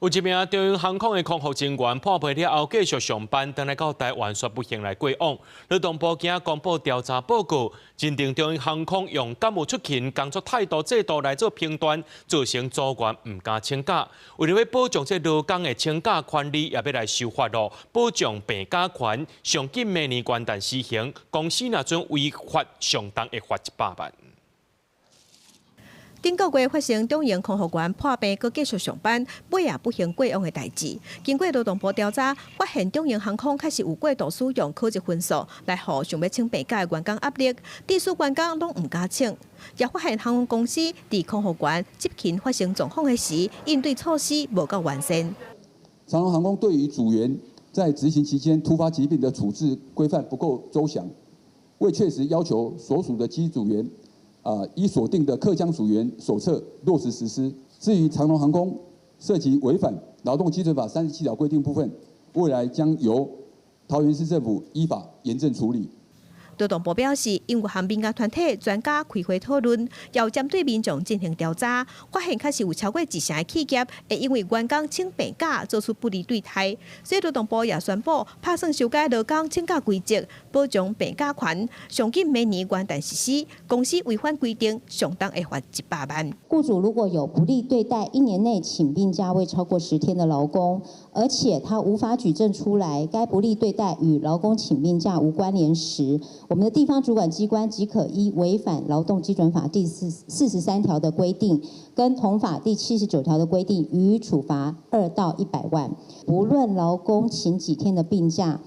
有一名長榮航空的空服人員破病了後繼續上班，轉來到台灣卻不幸來過往。勞動部今公布調查報告，認定長榮航空用敢有出勤工作態度制度來做評斷，造成組員毋敢請假。為著欲保障這勞工的請假權利，也欲來修法咯，保障病假權。上緊明年元旦施行，公司若準違法，上重會罰100萬。頂個月發生長榮空服員破病，閣繼續上班，尾仔不幸過往的代誌。經過勞動部調查，發現長榮航空確實有過度使用考績分數來予想欲請病假的員工壓力，致使員工攏毋敢請。也發現航空公司佇空服員執勤發生狀況的時，應對措施無夠完善。長榮航空對於組員在執行期間突發疾病的處置規範不夠周詳，未確實要求所屬的機組員依所訂的客艙組員手冊落實實施。至於長榮航空涉及違反勞動基準法37條規定部分，未來將由桃園市政府依法嚴正處理。勞動部表示，𪜶有和民間團體專家開會討論，又針對民眾進行調查，發現確實有超過一成的企業會因為員工請病假做出不利對待，所以勞動部也宣布拍算修改勞工請假規則，保障病假權。上緊明年元旦實施，公司違反規定，上重會罰100萬。雇主如果有不利對待一年內請病假未超過10天的勞工，而且他無法舉證出來該不利對待與勞工請病假無關聯時，我們的地方主管機關即可依違反勞動基準法第43條的規定，跟同法第79條的規定，予以處罰2到100萬。不論勞工請幾天的病假，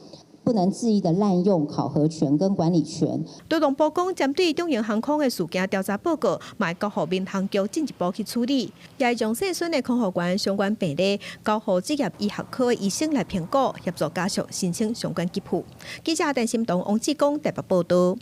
不能恣意的濫用考核權跟管理權。勞動部講，針對長榮航空的事件調查報告，嘛會交予民航局進一步去處理，也會將受損的空服員相關病例交予職業醫學科的醫生來評估，協助家屬申請相關給付。記者鄧心東、王志剛台北報道。